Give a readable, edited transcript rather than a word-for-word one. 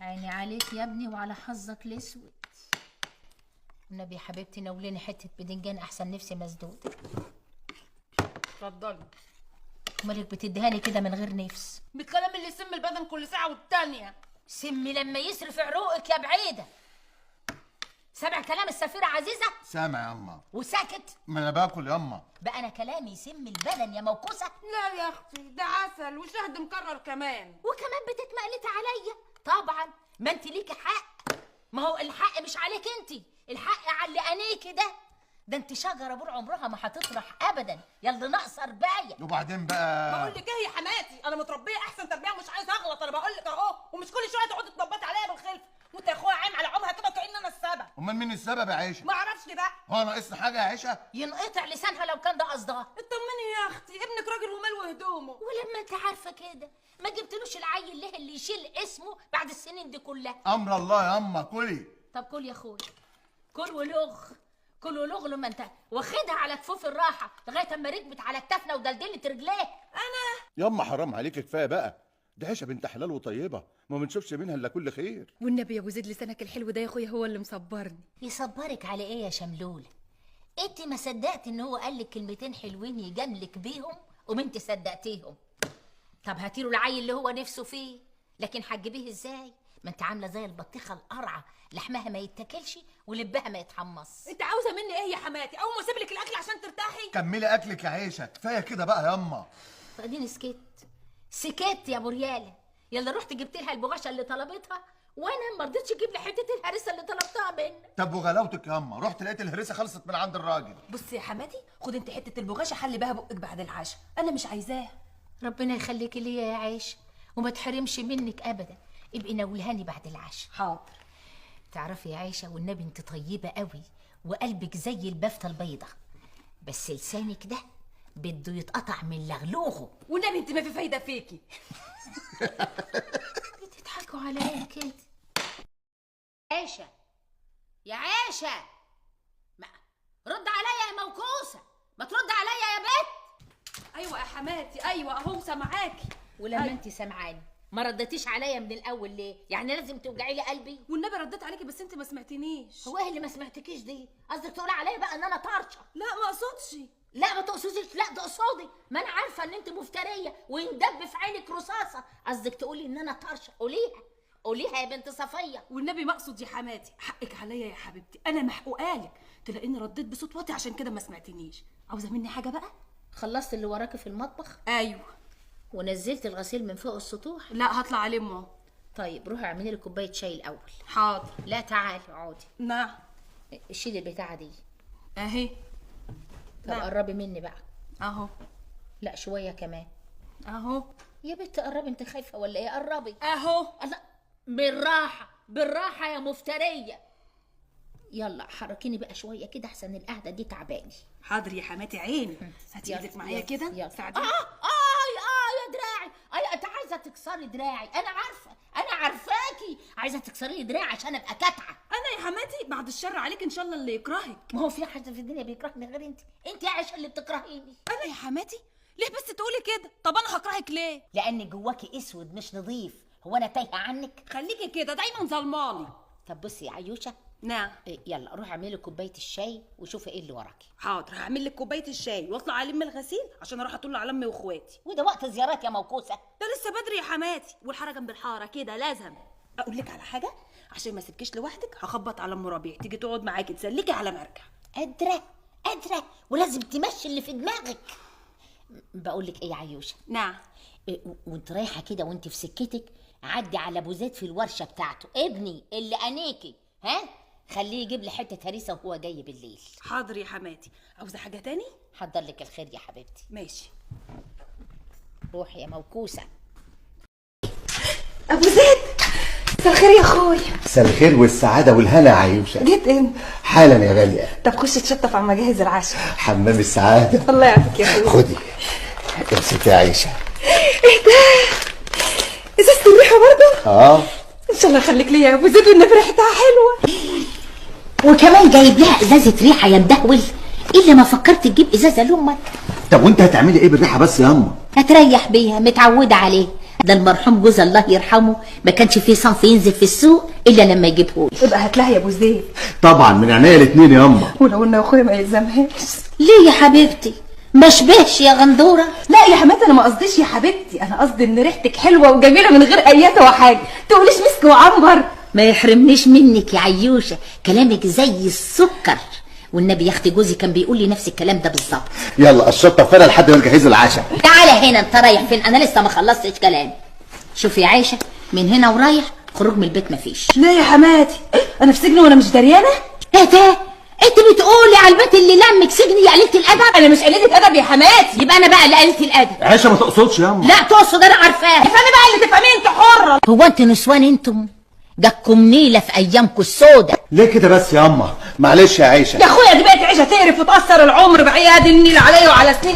عيني عليك يا ابني وعلى حظك الاسود. النبي يا حبيبتي ناوليني حتة بدنجان احسن، نفسي مسدودة. اتفضلي. مالك بتديهاني كده من غير نفس؟ بالكلام اللي يسم البدن كل ساعة والتانية. سمي لما يسرف عروقك يا بعيدة. سامع كلام السفيره عزيزه؟ سامع ياما. وساكت؟ ما انا باكل ياما. بقى انا كلامي يسم البدن يا موكوسه؟ لا يا اختي، ده عسل وشهد مكرر كمان. وكمان بتتمقلتي عليا؟ طبعا، ما انت ليكي حق. ما هو الحق مش عليك انت، الحق على اللي انيكي ده. ده انت شجرة بور عمرها ما هتطرح ابدا، يلا ناقصه ربايه. وبعدين بقى بقول لك ايه يا حماتي، انا متربيه احسن تربيه ومش عايزه اغلط. انا بقول لك اهو، ومش كل شوية تقعدي تنبطي عليا بالخلف، وانت يا اخويا عام على عمها كده كأن انا السبب. امال مين السبب يا عيشه؟ ما اعرفش بقى. هو ناقصنا حاجة يا عيشه؟ ينقطع لسانها لو كان ده قصدها. اطمني يا اختي، ابنك راجل ومال وهدومه. ولما انت عارفه كده ما جبتلوش العيل ليه اللي يشيل اسمه بعد السنين دي كلها؟ امر الله يا اما، كلي. طب كل يا اخويا، كل ولغ، كل ولغ لما انت واخدها على كفوف الراحة لغاية اما ركبت على كتافنا ودلدلت رجليك. انا ياما حرام عليك، كفاية بقى. دي عيشه بنت حلال وطيبة، ما بنشوفش منها الا كل خير. والنبي يا ابو زيد لسانك الحلو ده يا اخويا هو اللي مصبرني. يصبرك على ايه يا شملوله؟ انت ما صدقت ان هو قال لك كلمتين حلوين يجاملك بيهم وانت صدقتيهم. طب هاتيله العيل اللي هو نفسه فيه، لكن هتجيبيه ازاي؟ ما انت عامله زي البطيخه القرعة، لحمها ما يتاكلش ولبها ما يتحمص. انت عاوزه مني ايه يا حماتي؟ اول ما اسيب لك الاكل عشان ترتاحي؟ كملي اكلك يا عيشه، كفاية كده بقى ياما. فاديني سكت سكت يا ابو رياله. يلا رحت جبت لها البغاشه اللي طلبتها، وانا ما رضيتش اجيب لي حتة الهريسه اللي طلبتها منك. طب وغلاوتك ياما، رحت لقيت الهريسه خلصت من عند الراجل. بصي يا حماتي، خدي انت حتة البغاشه حلي بها بقك بعد العشاء، انا مش عايزاها. ربنا يخليكي ليا يا عيشه وما تحرمش منك ابدا. ابقي ناولهاني بعد العشاء. حاضر. تعرفي يا عيشه والنبي انت طيبة قوي وقلبك زي البفته البيضة، بس لسانك ده بده يتقطع من لغلوغه. والنبي انت ما في فايده فيكي. بتضحكوا على ايه كده؟ عيشه يا عيشه، ما رد عليا يا موكوسه، ما ترد عليا يا بت. ايوه يا حماتي، ايوه اهو سامعاكي. ولما أيوة. انت سامعاني ما ردتيش عليا من الاول ليه؟ يعني لازم توجعي لي قلبي؟ والنبي رديت عليكي بس انت ما سمعتنيش. هو ايه اللي ما سمعتكيش دي؟ قصدك تقولي عليا بقى ان انا طرشه؟ لا ما اقصدش. لا ما تقصديش، لا تقصدي، ما انا عارفه ان انت مفتريه ويندب في عينك رصاصة. قصدك تقولي ان انا طرشه؟ قوليها قوليها يا بنت صفيه. والنبي ما اقصد يا حماتي، حقك عليا يا حبيبتي، انا محقوقالك. تلاقيني رديت بصوت واطي عشان كده ما سمعتنيش. عاوزه مني حاجة بقى؟ خلصت اللي وراكي في المطبخ؟ ايوه. ونزلت الغسيل من فوق السطوح؟ لا هطلع المه. طيب روحي اعملي لي كوباية شاي الاول. حاضر. لا تعالي اقعدي. نعم. شيلي البتاعه دي اهي. طب قربي مني بقى اهو. لا شوية كمان اهو. يا بنت قربي، انت خايفة ولا ايه؟ قربي اهو. الله، بالراحة بالراحة يا مفتريه. يلا حركيني بقى شوية كده احسن القعدة دي تعباني. حاضر يا حماتي عيني. هاتي ايدك معايا كده ساعديني. يا دراعي، اي انت عايزه تكسري دراعي، انا عارفه، انا عارفاكي عايزه تكسري لي دراعي عشان ابقى كتعه. انا يا حماتي بعد الشر عليك ان شاء الله اللي يكرهك. ما هو في حد في الدنيا بيكرهني غير انت؟ انت يا عيشه اللي بتكرهيني. انا يا حماتي؟ ليه بس تقولي كده؟ طب انا هكرهك ليه؟ لان جواكي اسود مش نظيف. هو انا تايهه عنك؟ خليكي كده دايما ظلماني. طب بصي يا عيوشه. نعم. يلا روحي اعملي كوباية الشاي وشوفي ايه اللي وراكي. حاضر هعمل لك كوباية الشاي واطلع الم الغسيل عشان اروح اطل على امي واخواتي. وده وقت زيارات يا موكوسه؟ ده لسه بدري يا حماتي، والحاره جنب الحارة كده لازم. اقول لك على حاجة عشان ما اسيبكيش لوحدك، هخبط على ام ربيع تيجي تقعد معاكي تسليكي على ما ارجع. قادرة قادرة، ولازم تمشي اللي في دماغك. بقول لك ايه يا عيوشه؟ نعم. وانت رايحة كده وانت في سكتك عدي على ابو زيد في الورشة بتاعته، ابني اللي انيكي، ها خليه يجيب لي حتة هريسه وهو جاي بالليل. حاضر يا حماتي. عاوزه حاجة تاني؟ حضر لك الخير يا حبيبتي. ماشي. روحي يا موكوسه. ابو زيد مساء الخير يا اخويا. مساء الخير والسعادة والهنا يا عيوشه. جيت امتى؟ حالا يا غالية. طب خش اتشطف عما اجهز العشاء. حمام السعادة. الله يعافيك يا اخويا. خدي امسكي يا عيشه. ايه ده؟ ازازة الريحة برضه؟ اه. ان شاء الله يخليك ليا يا ابو زيد، والنبي ريحتها حلوة. وكمان جايب لها ازازة ريحه يا مدهول، الا ما فكرت تجيب ازازة لامك. طب وانت هتعملي ايه بالريحه بس يا اما؟ هتريح بيها، متعوده عليه. ده المرحوم جوز الله يرحمه ما كانش فيه صنف ينزل في السوق الا لما يجيبهولي. ابقى هات لها يا ابو زيد. طبعا من عينيا الاثنين يا اما. ولو ان اخويا ما يلزمهاش. ليه يا حبيبتي؟ ما شبهش يا غندوره. لا يا حماتي انا ما قصديش يا حبيبتي، انا قصدي ان ريحتك حلوة وجميلة من غير ايات وحاجه، تقوليش مسك وعنبر. ما يحرمنيش منك يا عيوشه، كلامك زي السكر. والنبي يا اختي جوزي كان بيقول لي نفس الكلام ده بالظبط. يلا الشطه فرقه لحد ما نجهز العشاء. تعالى هنا، انت رايح فين؟ انا لسه ما خلصتش كلام. شوف يا عايشه، من هنا ورايح خروج من البيت مفيش. ليه يا حماتي؟ انا في سجن وانا مش دريانه؟ ايه ده؟ انت بتقولي على البيت اللي لمك سجن يا قليله الادب؟ انا مش قليله ادب يا حماتي. يبقى انا بقى اللي قليله الادب. عيشه ما تقصدش يا اما. لا تقصد، انا عارفاها. افهمي بقى اللي تفهميه، انت حره. هو انتوا نسوان انتم؟ جاتكم نيله في ايامكم السودة. ليه كده بس يا اما؟ معلش يا عيشه. يا اخويا دي بقت عيشه تقرف وتقصر العمر بعياد النيل عليا وعلى سنين.